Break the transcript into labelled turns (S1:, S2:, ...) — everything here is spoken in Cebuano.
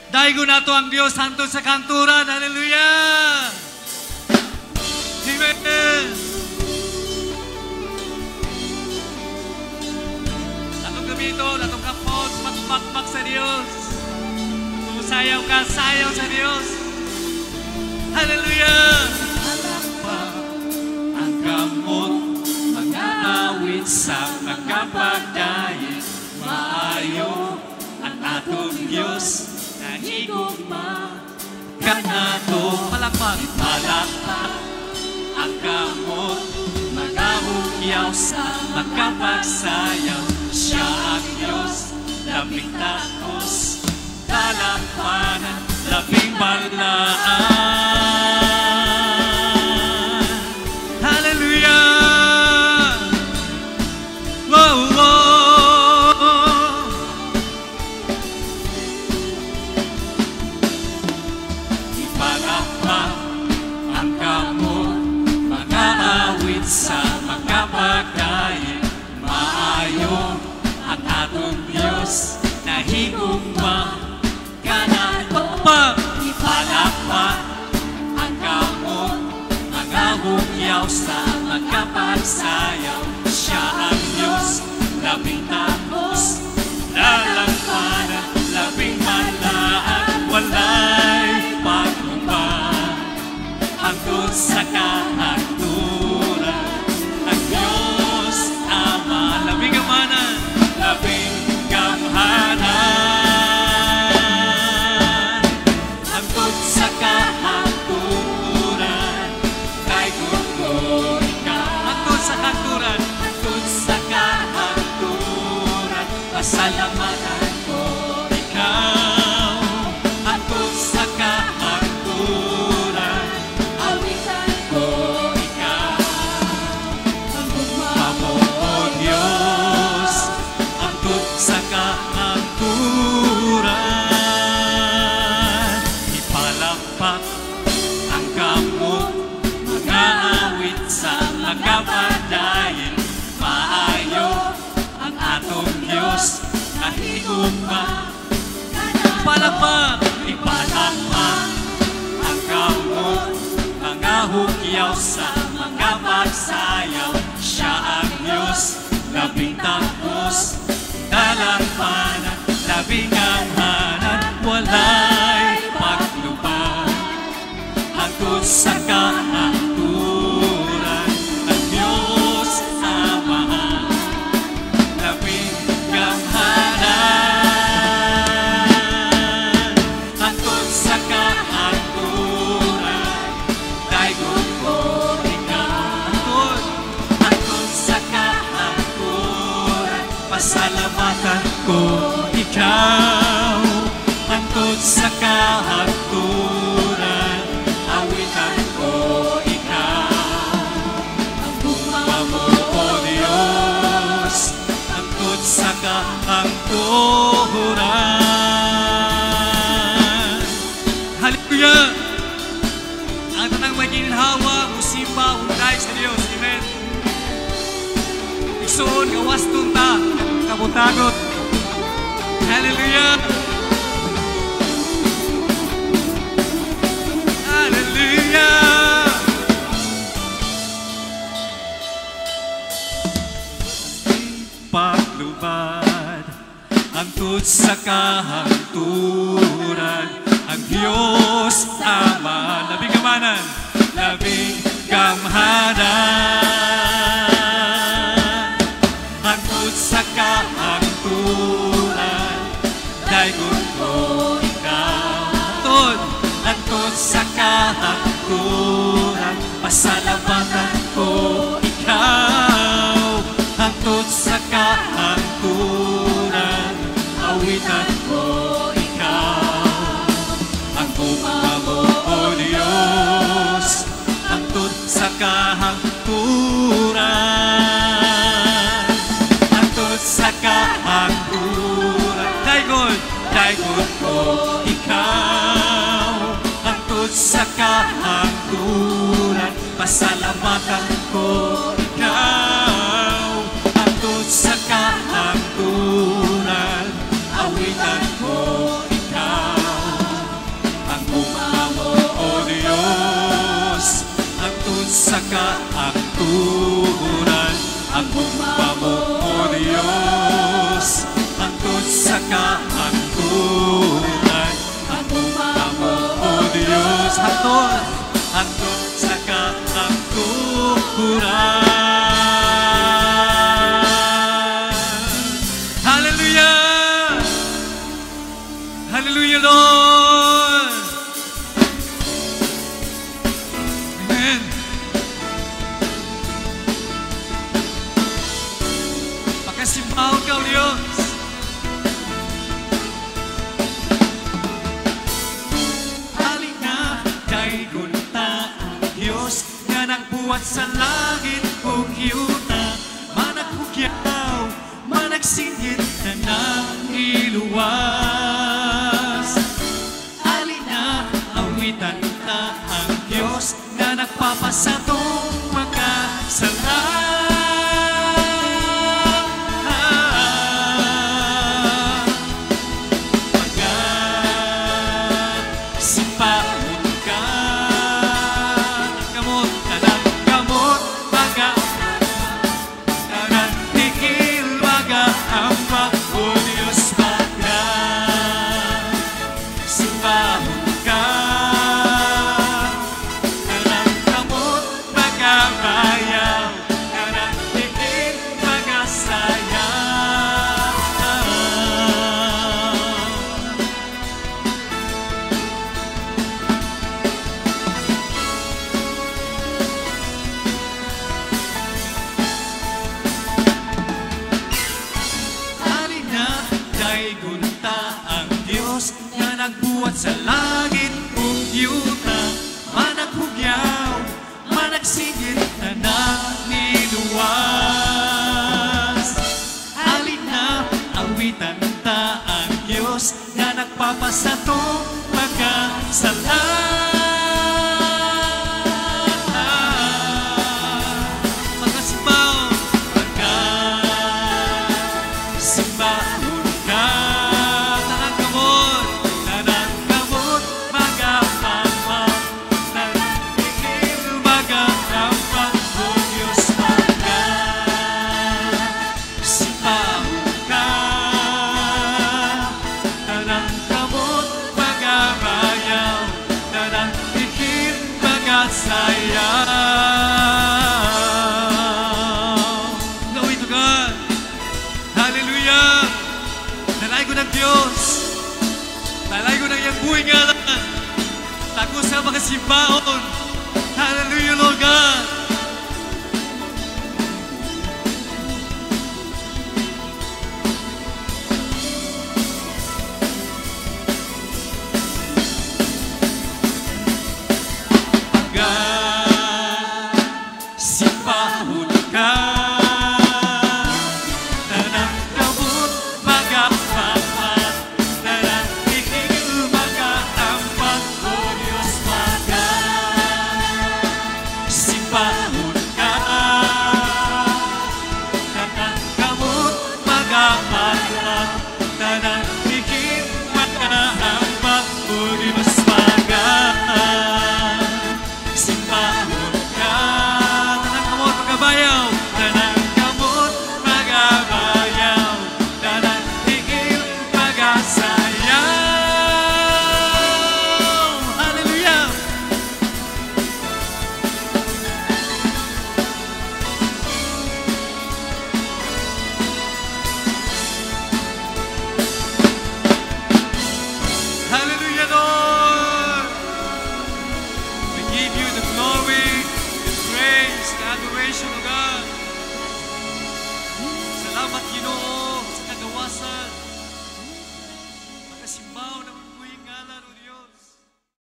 S1: Daygon nato ang Dios hangtod sa kahangturan. Hallelujah! Amen! Atong gamiton, atong kamot, pagpakpak sa Dios. Kung sayaw ka, sayaw sa Dios. Hallelujah! Palakpak ang kamot, mga awit sa magkapagdaig, maayo ang atong Diyos, nahigugma kanato. Palakpak, palakpak ang kamot, mga hugyaw sa magkapagsayaw, siya ang Diyos, labing takos, talakpanan, labing balaan. Hallelujah! Wow! Ipalakpak ang kamot, mga awit sa magkapagdaig, maayo ang atong Diyos, nahigugma kanato. Ipalakpak ang kamot, mga hugyaw sa magkapagsayaw, siya ang Diyos, labing takos, lalagpanan, labing malaan, walay paglupa. Hangtod sa kahangturan, ang Diyos Ama, labing gamanan, labing gamhanan. Hangtod sa kahangturan, kay ko ikaw. Hangtod sa kahangturan, hangtod sa kahangturan, pasalamatan ko ikaw. Hangtod sa kahangturan,
S2: Awitan ko
S1: ikaw.
S2: Ang gugma
S1: Amo, O Diyos, hangtod sa kahangturan. Ipalakpak ang kamot, mga awit sa magkapadayin, maayo ang atong Diyos, nahigugma. Palakpak, ipalakpak ang kamot, mga hugyaw sa mga pagsayaw, siya ang Diyos, labing takos, dalangpanan, labing gamhanan, walay paglupa. Hangtod sa kahangturan, ang Diyos Ama, labing gamhanan. Hangtod sa kahangturan, daygon ko ikaw. Hangtod, hangtod sa kahangturan, pasalamatan ko ikaw. Hangtod sa kahangturan, awitan ko ikaw.
S2: Ang gugma
S1: Amo, O Diyos, hangtod sa kahangturan. Hallelujah! Ang tanang maginhawa, musimba, unday sa Dios. Amen. Igsoon, gawaston ta, kabutagot. Hallelujah! Hallelujah! Paglubad hangtod sa kahangturan, ang Diyos Ama, labing gamanan, labing gamhanan. Hangtod sa kahangturan, daygon ko ikaw. Hangtod, hangtod sa kahangturan, pasalamatan ko ikaw. Hangtod sa kahangturan, awitan ko ikaw. Ang gugma mo, O Diyos, hangtod sa kahangturan. Hangtod sa kahangturan, daygon, daygon ko ikaw. Hangtod sa kahangturan, pasalamatan ko ikaw. Hangtod sa kahangturan, awitan ko ikaw. Kaangturan, ang gugma mo, O Diyos. Hangtod sa kaangturan, ang gugma mo, O Diyos. Hangtod, hangtod sa kaangturan. Hallelujah! Hallelujah, Lord! Amen. Pakasimbaw ka, O Diyos. Halina, daygon ta ang Diyos nga nagbuhat sa langit ug yuta, managhugyaw, managsingit na nang iluwas. Halina, awitan ta ang Diyos nga nagpapasatong makasala. Pagasipaon ka, kamot, kanang kamot, mga kanang tikil, mga ambak, O Diyos, pagasipaon ka. Kanang kamot, mga bayaw, kanang tikil, mga sayaw. Halina, daygon ta ang Diyos nga nagbuhat sa langit ug yuta, managhugyaw, managsingit na naniluwas. Halina, awitan ta ang Diyos nga nagpapasatong magkasala. Pagkasimbaw, pagkasimbahon ka, tanang kamot, magapama, nagigil, magapama, O Diyos, pagkasimbahon ka. Tanang kamot, magabayaw, tanang tikil, magasayaw. Glory to God. Hallelujah. Dalay ko ng Diyos. Dalay ko ng iyang buhay ngalan. Tago sa mga simbaon. Hallelujah, Lord God.